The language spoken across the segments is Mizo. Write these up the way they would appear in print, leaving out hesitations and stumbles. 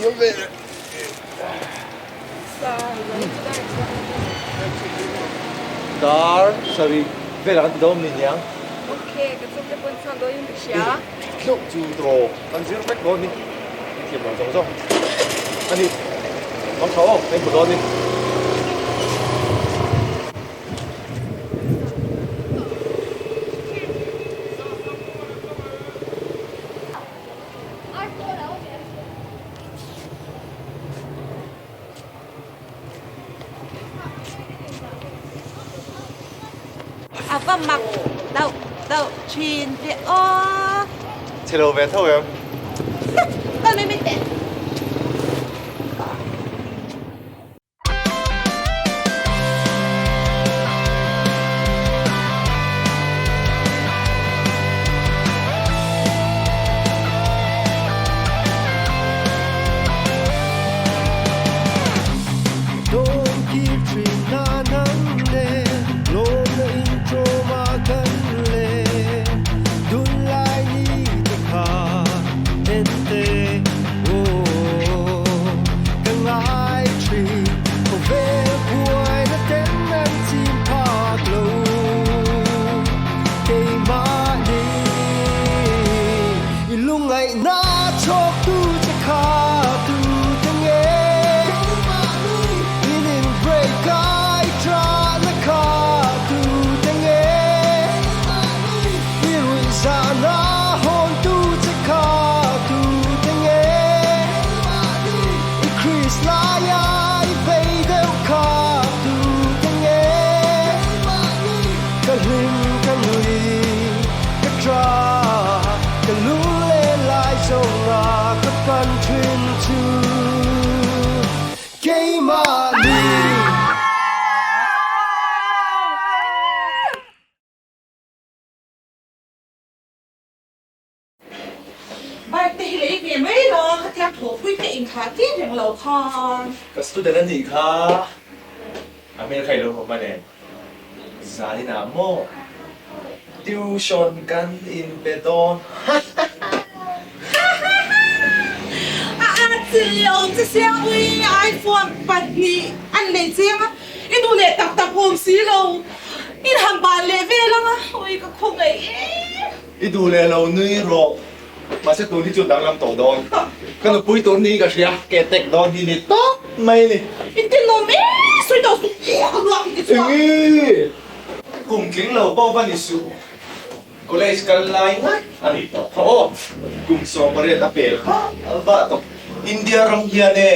Thiam ve le. Dar sarih velah kan ti dawn ni niang. Ok, ka chhungte pawn chhuak dawn in ka hria. Hlauh chu draw kan zir vek dawn ni. I thiam lo zawng zawng a ni. Mang tha aw, ka inhmu dawn ni. A va mak dauh dauh thin ve aw. Chhe lo ve tho em? Kal mai mai teh. Bike te hi lei ve mai lo a, khatia thawhpui te inthlah tir reng lo khan. Ka student a nih kha, a hmel kha i lo hmu hman em? Zaninah maw tuition kan inpe dawn A a chi awm che sia ui iPhone pahnih an nei chiang a, i duh leh tak tak awm si lo, in han ban leh vel ang a, ui ka khawngaih em. I duh leh lo nui rawh, mahse tun hi chu danglam tawh dawn. Ka nupui tur ni ka hria, ke tek dawn hi ni tawp mai ni. I tenawm e, sawi tawh suh, ka luak i ti chhuak. Enge? Kum tling lo pawh va ni suh, college kal lai ngat a ni tawh kha aw. Kum 18 a pel kha vah tawh. India ram hian e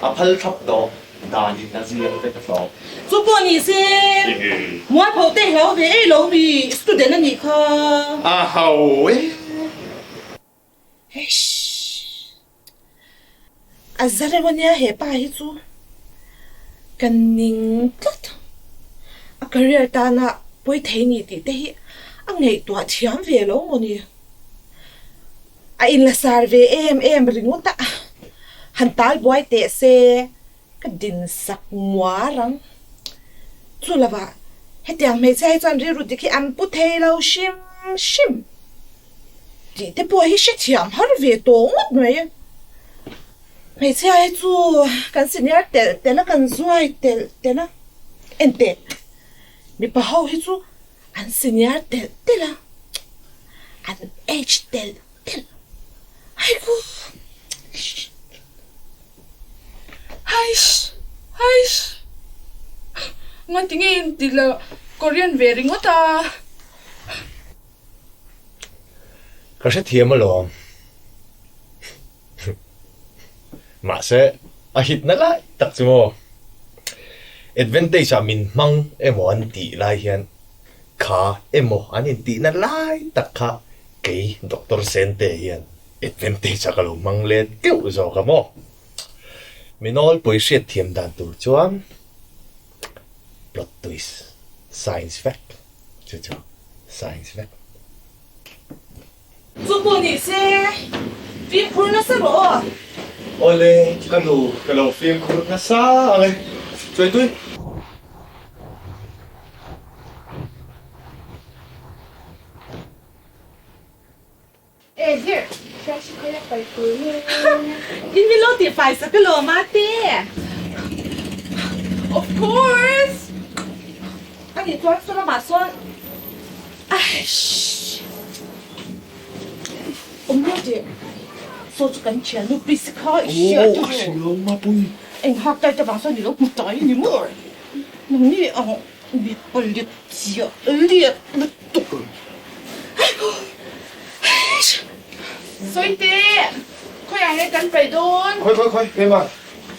a phal thlap tawh. Dan in a ziak vek tawh. Chu pawh ni se, mualpho te hlau ve ei lo mi student a nih kha. A ho e. Eish. A za reuh ania he pa hi chu. Ka ning tlat. A career tana pawi thei ni tih te hi a ngaihtuah thiam ve lo maw ni. A inla sar ve em em ringawt a, han tal buai teh se ka din sak muar ang. Chu lovah hetiang hmeichhia hi chuan rilru dik hi an pu thei lo hrim hrim tih te pawh hi hrethiam har ve tawh ngawt mai. Hmeichhia hi chu kan senior telh telh a, kan zuai telh telh a, enteh mipa ho hi chu An senior telh telh a, an age telh telh. Haikhu! Haish! Haish! Ngan tinge in ti la Korean ve ringawt a? Ka hrethiam alawm. Mahse, a hitna lai tak chu maw? Advantage ah min hmang emaw an tih lai hian kha emaw an intihna lai tak kha kei Doctor Sente hian advantage ah ka lo hmang let keuh zawk a maw? Mi nawlpui hriatthiam dan tur chuan plot twist, science vek chu chu science vek. Chu pawh ni se, fimkhur nasa rawh aw. Awle, ka nu, ka lo fimkhur nasa ang e. Chuaitui. E, here. Trash hi khawi a pai tur nge? In min lo tih fai sak alawm a te. Of course! A nih chuan saw lamah sawn Aish! Awm lo teh. Saw chu kan thiannu Prisi kha i hria tiraw? Aw ka hria lo Mapui. Eng hak tai te vang sawn i lo hmu tai ni maw? Nangni ang mipa let chiah let lutuk. Sawi teh, khawiah nge kan paih dawn? Khawi khawi khawi, keimah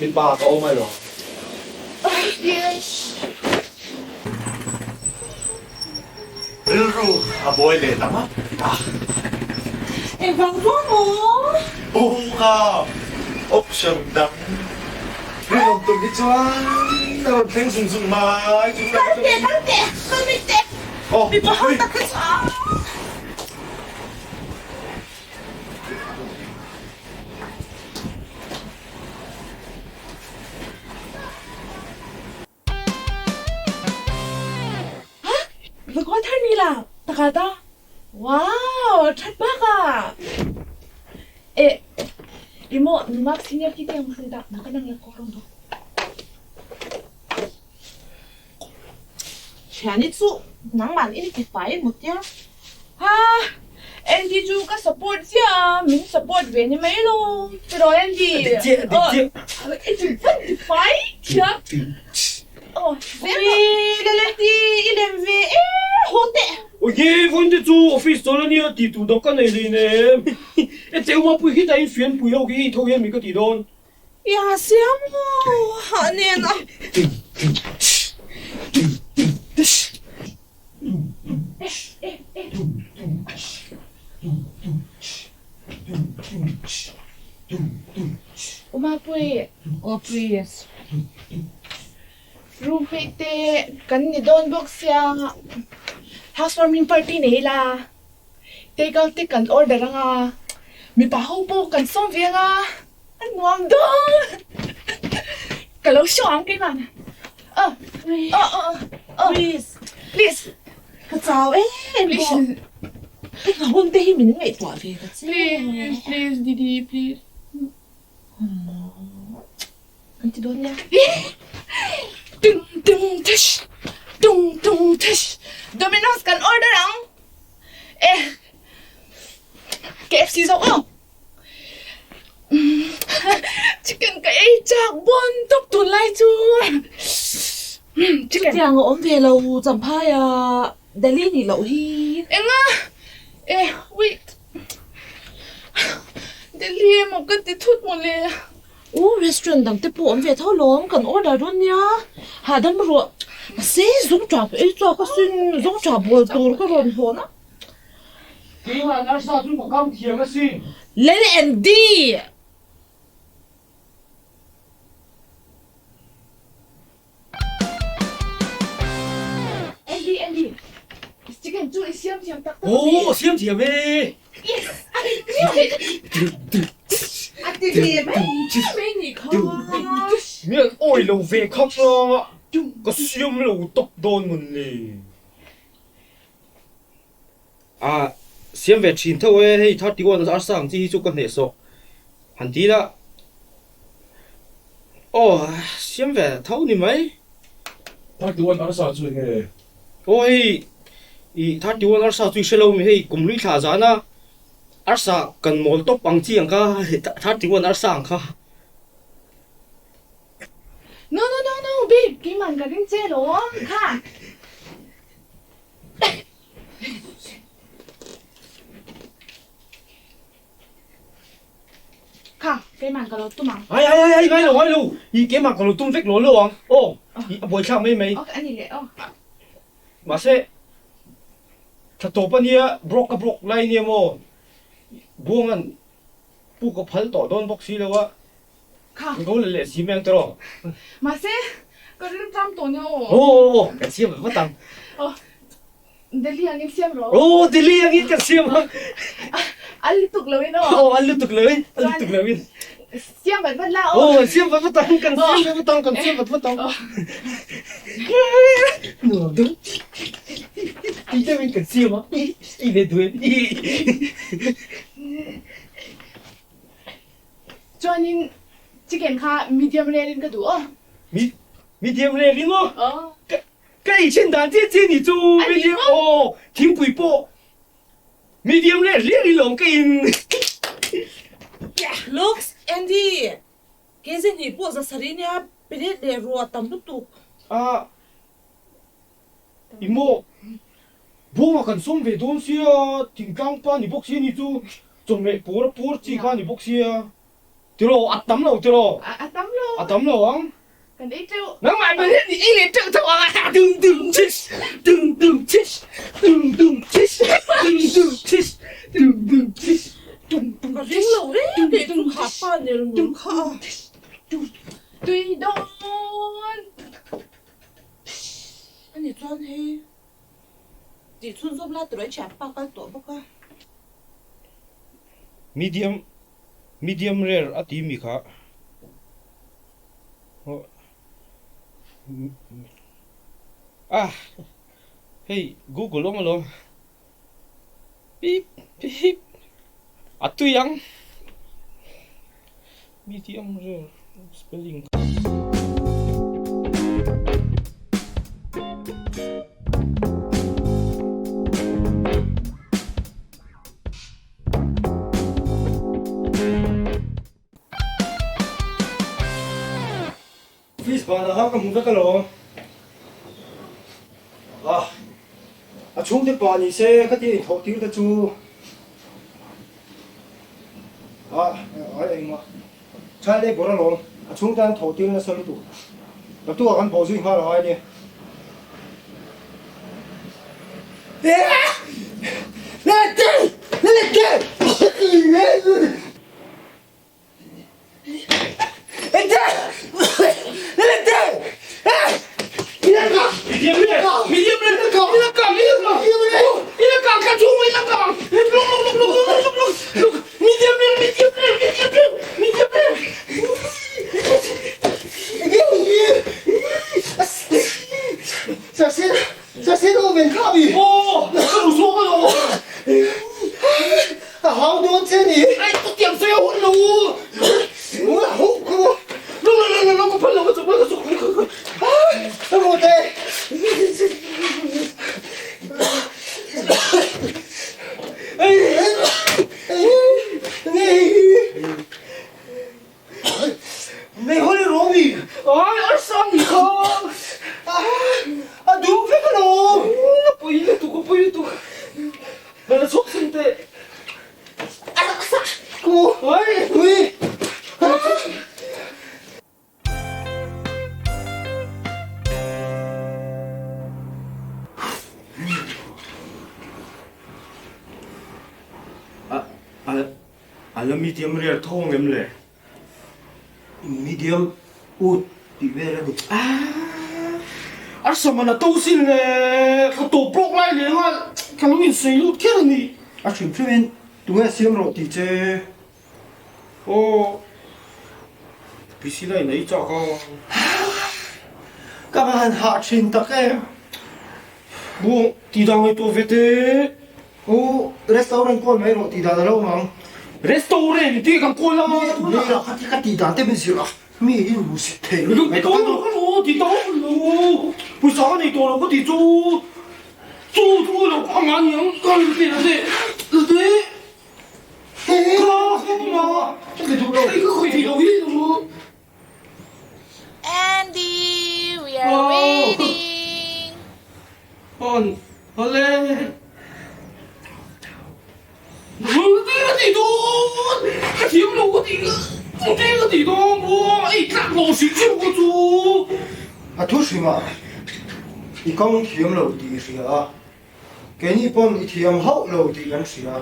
mipa ka awm ai lo. Rilru a buai leh ta map ta. Engvang chuan maw? Aw ka option dang rinawm tum hi chuan a rawn thleng zung zung mai chu. Kal teh, kal teh, kal mai teh. Mipa ho tak hi chu a. Lakawi thar ni la takah ta. Wow, that bak a. Eh, imo numak senior ki te ang da naka nang la ko rong do. Thiani chu nangman i ti fai emaw tia? Ha, Andy chu ka support chiah a, min support ve ni mai lo. Tiraw Andy? Dik chiah, dik chiah. I ti vat ti fai thiam. Aw, Ui, Lalenti, i lem ve e, haw teh. Oye, vawiin te chu office chawl ania tih tur dang ka nei hleinem. E cheu mapui khi tain fianpui ho khi i tho hian mi ka tih dawn. Ia siam maw hah nen a. Umapui, aw please. Roommate te kan ni dawn bawk sia housewarming party nei ila. Take out te kan order anga mipa ho pawh kan sawm ve anga. A nuam dawn! Ka lo show ang keimah. Aw, aw, aw, aw. Please. Please. Ka chau em em bawk. I hna hun te hi min ngaihtuah ve ta che. Please, please Didi, please. Kan ti dawn nia. Tung tung thush, tung tung thush. Domino's kan order ang. Eh, KFC zawk aw. Chicken ka ei chak bawn tawp tunlai chu chicken. Chutiang a awm ve lo Champhai a Delhi nih loh hi. Enga eh wait Delhi emaw ka ti thut mawle. U restaurant dang te pawh awm ve tho lawm kan order dawn nia hahdam rawh mahse zung tap ei chhuak a sin zung tap bawl tur ka rawn hawn a. Keimah nurse chu ka kam thiam asin. Lel Andy! Andy, Andy, chicken chu i siam thiam tak tak a mi? Aw, siam thiam e! Yes! I knew it! A ti ve mai mai nih kha. Mi an awi lo ve khak la, ka siam lo tawp dawn mawn le. A siam ve thin tho e, hei 31 arsa ang chi hi chu ka hneh sawk han ti ila aw siam ve tho ni mai. 31 arsa chu eng nge? Aw hei i 31 arsa chu i hre lo mi hei kum lui thla zan a arsa kan mawl tawp ang chi ang kha 31 arsa ang kha. No no no no babe keimah ka ring che lawm kha. Kha, keimah ka lo tum ang. Ai ai ai ai ngai lo ngai lo, i keimah ka lo tum vek lo lo ang aw, i a buaithlak mai mai. Ok, ani leh aw. Mahse, tha tawp ania, broke ka broke lai ania maw, Buanga'n puk a phal tawh dawn bawk si lo a. Kha. Go leh leh si mai ang tiraw. Mahse, ka rilru tlam tawh nia aw. Aw aw aw, kan siam vat ang. Aw, Delhi angin siam rawh. Aw, Delhi angin kan siam ang. A lutuk lo in aw. Aw, a lutuk lo in, a lutuk lo in. Siam vat vat la aw. Aw, siam vat vat ang, kan siam vat vat ang, kan siam vat vat ang. Nuam deuh. Tui deuhin kan siam a, i ve duh em? Chuanin chicken kha medium rare in ka duh aw. Mi medium rare in maw? Aw. Ka ka ei then dan chiah chiah ni chu medium aw thingpui pawh medium rare hlir in lawm ka in. Looks Andy, kz hnih pawh za sarih nia plate leh ruah tam lutuk. A I maw? Buanga kan sawm ve dawn sia, thingtlang pa ni bawk sia ni chu chawhmeh pawr a pawr chi kha ni bawk sia. Tiraw, a tam lo tiraw? A tam lo. A tam lo ang. Kan ei teuh. Nangmah bel hian i ei leh teuh tho ang a, dung dung chis, dung dung chis, dung dung chis, dung dung chis, dung dung chis, dung dung Ka ring lo reng reng chu kha pa ner ngur kha a. Tui dawn. A ni chuan hei tih chhunzawm la tawrh a thian pa kal tawh bawk a. Medium medium rare a ti mi kha ah hei google awm alawm pip pip a tui ang medium rare spelling Office banah khan ka hmu vek alawm. Ah, a chhungte pah ni se khatia inthawh tir te chu. Ah, ai engmah. Child labour alawm, a chhungte an thawh tir nasa lutuk. Naktukah kan bawh zui nghal ang ai nia. A la medium rare tho ang em le? Medium ut tih vel a ni. A saman a to sin le, ka tawp rawk lai leh nghal, ka lo insawi lut kher a ni. A hrim hrimin tunge siam rawh tih che? Aw, Priscilla in a ei chak a. Ka va han hah thin tak em. Buang, tih dan ngaihtuah ve teh. U, restaurant kawl mai rawh tih dan a lo awm ang. Restaurant tih kan kawl a. Ni la, kha ka tih dan te min zirh a, mi in hmu sit thei lo. Ti tawh lo ka lo, ti tawh lo. Pawisa ka nei tawh lo ka tih chu, chu chu lo ka ngah niang ka lo ti la teh, la teh. Ka ka ka khawih thei lo hi lo. Andy, we are waiting. On, ole. Ka ti dawn, ka thiam lo ka ti, ka ti dawn, ei tlak lo si chu ka chu. A thu hrim a, i kawng thiam lo tih i hria a, Keini pawn i thiam hauh lo tih kan hria.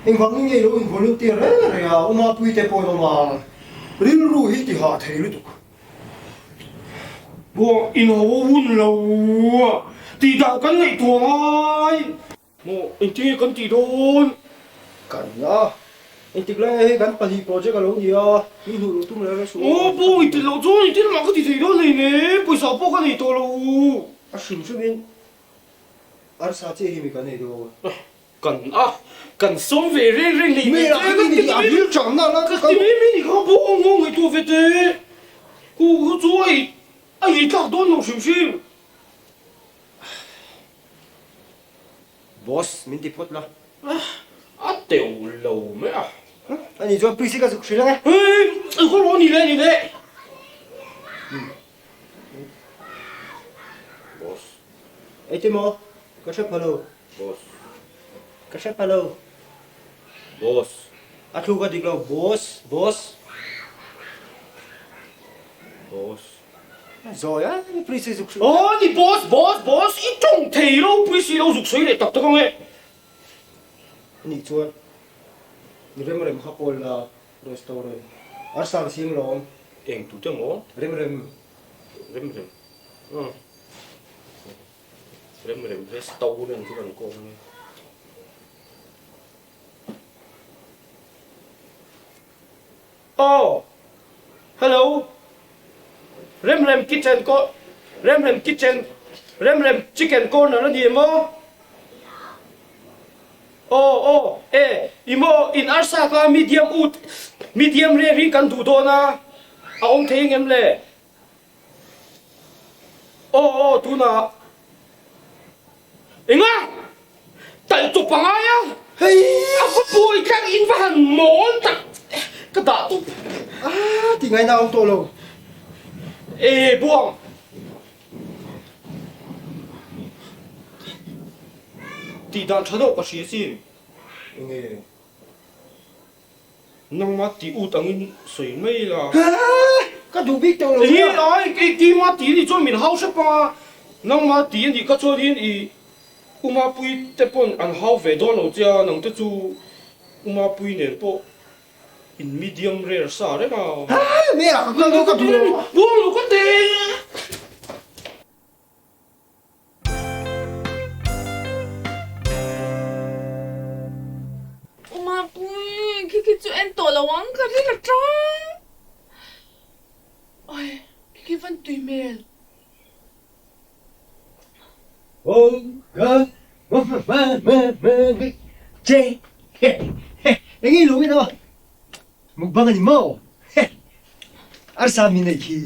Engvangin nge i lo in volunteer reng reng a, Uma puite pawh in awm a, rilru hi ti hah thei lutuk. Buang in ho hun lo tih dah kan ngaihtuah ngai. Maw engtin nge kan tih dawn? Kan a, engtik lai nge hei kan pahnih project a lo ni a, mi hnuh luh tum reng reng suh. Aw buang i tih loh chuan engtin mah ka ti thei dawn hleinem, pawisa pawh ka nei tawh lo. A hrim hrimin arsa chiah hi mi kan ei dawn. Kan a, kan sawm ve reng reng leh Mela kha ni ni a hmel chang na la ka ti mai mai ni kha bawng maw ngaihtuah ve teh. Khu khu chu a ei a ei tlak dawn lo hrim hrim. Boss min ti phawt la. A teuh lo mai a. A nih chuan Prissy ka zuk hrilh ang e. Hei, khaw rawh ni le ni le. Boss. Ei maw? Ka hre pha lo. Boss. Ka hre pha lo. Boss. A thluk a dik lo. Boss, boss. Boss. Zawi a, ni Prissy zuk hrilh. Aw ni boss, boss, boss, i tawng thei lo Prissy lo zuk sawi leh tak tak ang e. Anih chuan ni rem rem kha call la restaurant arsa ka siam lawm. Eng tute maw? Rem rem. Rem rem. Umm. Rem rem restaurant chu kan call ang e. Aw. Hello. Rem rem kitchen ko Rem rem kitchen Rem rem chicken corner a ni em aw? Aw aw e i maw in arsa kha medium ut medium rare hi kan duh dawn a a awm thei engem le? Aw aw tunah Enga? Talh chawp a ngai a. Hei! A va buai tlang in va han mawl tak ka dah tawp. Ah, ti ngaina awm tawh lo. E buang. Tih dan tha deuh ka hria sin. Enge? Nangma tih ut angin sawi mai la. Ka duh bik tawh lo nia. Ih ai kei keima tih anih chuan min hau hrep a, nangma tih anih kha chuanin ih Umapui te pawn an hau ve dawn lo che a, nang te chu Umapui nen pawh in medium rare sa reng a. Hei me a ka kal dawn ka duh lo. Buang lo ka te. U Mapui, khi khi chu en tawh lo ang, ka ring a tang. Oi, khi khi van tui hmel. Che, eng i lung in aw, mukbang a ni maw? Arsa mi neih khi.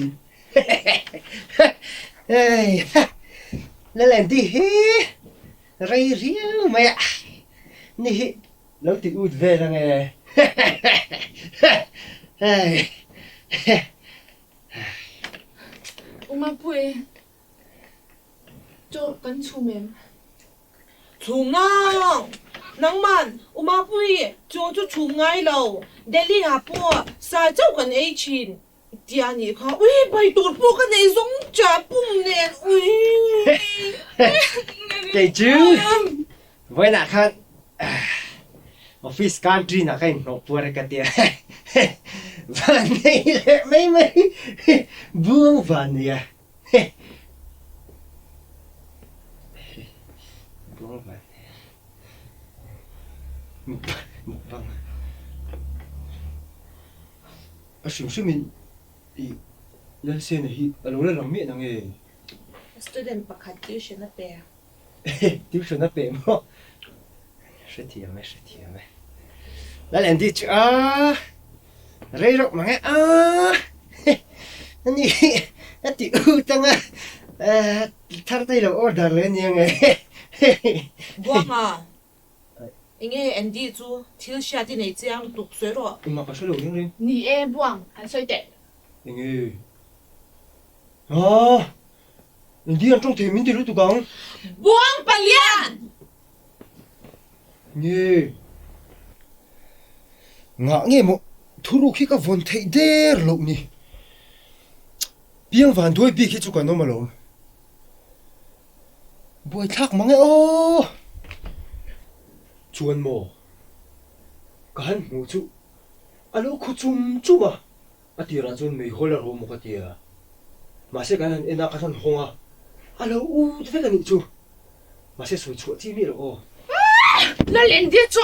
Hei Lalendi hi rei riau mai a ni hi lo ti ut vel ang e. Hei. U Mapui, chaw kan chhum em? Chhum nang! Nangman, U Mapui, chaw chu chhum ngai lo. Delhi ah pawh sa chauh kan ei thin. Tia nih kha ui bai tur pawh ka nei zawng cha pum nen ui. Kei chu vawiinah khan office country nah ka inhnawh puar e ka tia van nei leh mai mai buang van nia buang van mukbang. A hrim hrimin i Lalsena hi a lo la lang miah nang e. Student pakhat tuition a pe. Tuition a pe maw? Hrethiam e, hrethiam e. Lal Andy chu a rei reuh mang e a ani a ti ut anga thar te i lo order leh aniang e. Buanga Enge Andy chu thil hriat i nei chiang lutuk sawi rawh. Engmah ka hre lo reng reng. Ni e Buang, han sawi teh. Enge? Haa! Andy an tawng thei min ti lutuk ang. Buang Palian! Nge? Ngah nge maw thuruk hi ka vawn theih der loh ni. Piang van duai bik hi chu kan awm alawm. Buaithlak mang e aw! Chuan maw? Ka han hmu chu a lo khaw chum chum a, a tirah chuan meihawl a rawh maw ka ti a. Mahse kan han en a, kan han hawng a, a lo ut vek a nih chu. Mahse sawi chhuah chi miah lo aw. Lal India chu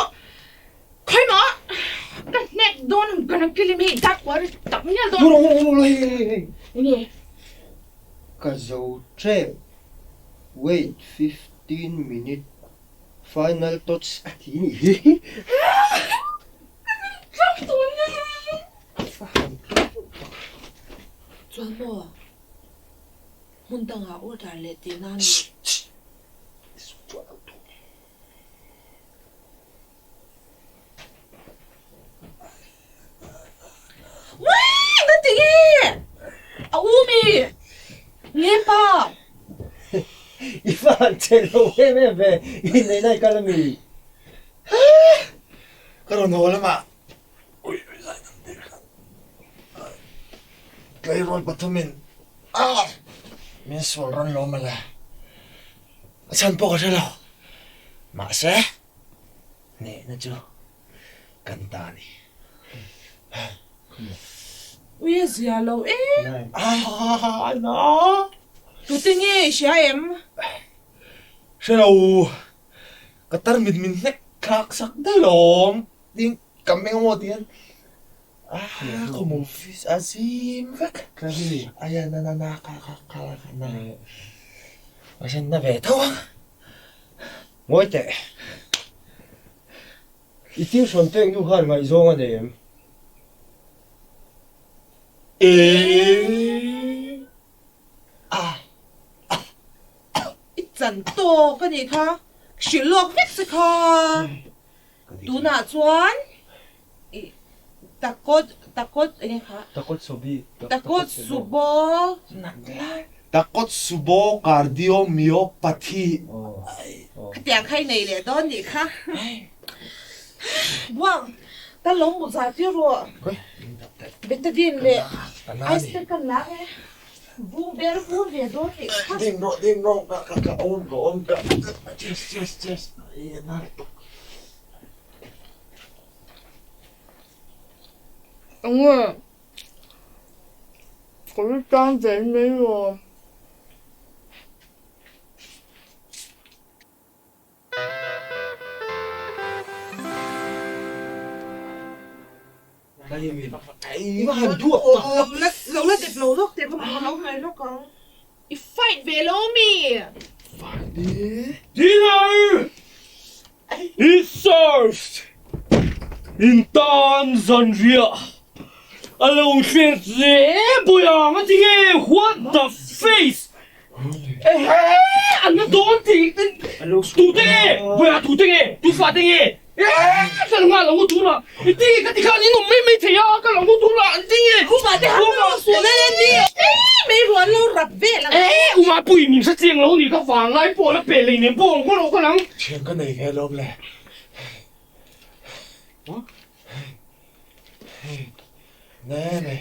khawi maw? Ka hnek dawn ang gonna kill him hei dark war tak ngial dawn. Rawh rawh rawh hei hei hei. Enge? Ka zo tep. Wait 15 minute. Final touch a ti nih hi. Chuan maw hmun dangah order leh tihna a ni. Wii! Na ti nge? A u mi? Nge pa? I va han che lo em em ve, i nei lai kal a mi? Ka rawn haw lamah ui ui lai dang deuh khan tleirawl pathumin min sual rawn lo mawle. A chhan pawh ka hre lo. Mahse, hnehna chu kan ta a ni. Ui a zia lo e. Aaa na. Tute nge i hria em? Hre lo. Ka tar mit min hnek thlak sak daih lawm. Tin ka meng amaw ti hian aaa ka office a zim vek. Aya na na na ka ka ka na. A hre na ve tho ang. Ngawi teh. I tuition pek nu khan ngaihzawng a nei em? Eee. I chan tawk a nih kha, hrilh lawk vek che kha. Tunah chuan i takawt takawt enge kha? Takawt sobi. Takawt subo. Takawt subo cardiomyopathy. Khatiang kha i nei leh dawn nih kha. Buang, ka lo mu zah tir rawh. Betadine leh ice pack ka la e. Vung ber vur ve dawn nih kha. Ding rawh, ding rawh, ka ka ka awm ka awm ka. Cheers, cheers, cheers. Ai a nal tuk. Enge ka lu tan ve mai lo. Lo la dep lo lawk teh ka lo mai lawk ang. I fight ve lo mi? Dinner is served in tan zanriah a lo hriat hle Bawiang a ti nge what the face Ehe an la dawn tih tute nge Bawiah tute nge tu fate nge Ehe ka lo nghal ang u tunah i ti ka ti khan in awm mai mai thei a ka lo ang u tunah an ti nge Khumah te han lo sual a ni e mai rual lo rap vel ang Ehe u Mapui min hre chiang lo ni ka vang lai pawh la pe lei nen pawh ang kawlh kawlh ang. Thian ka nei ve alawm le. Ne ne.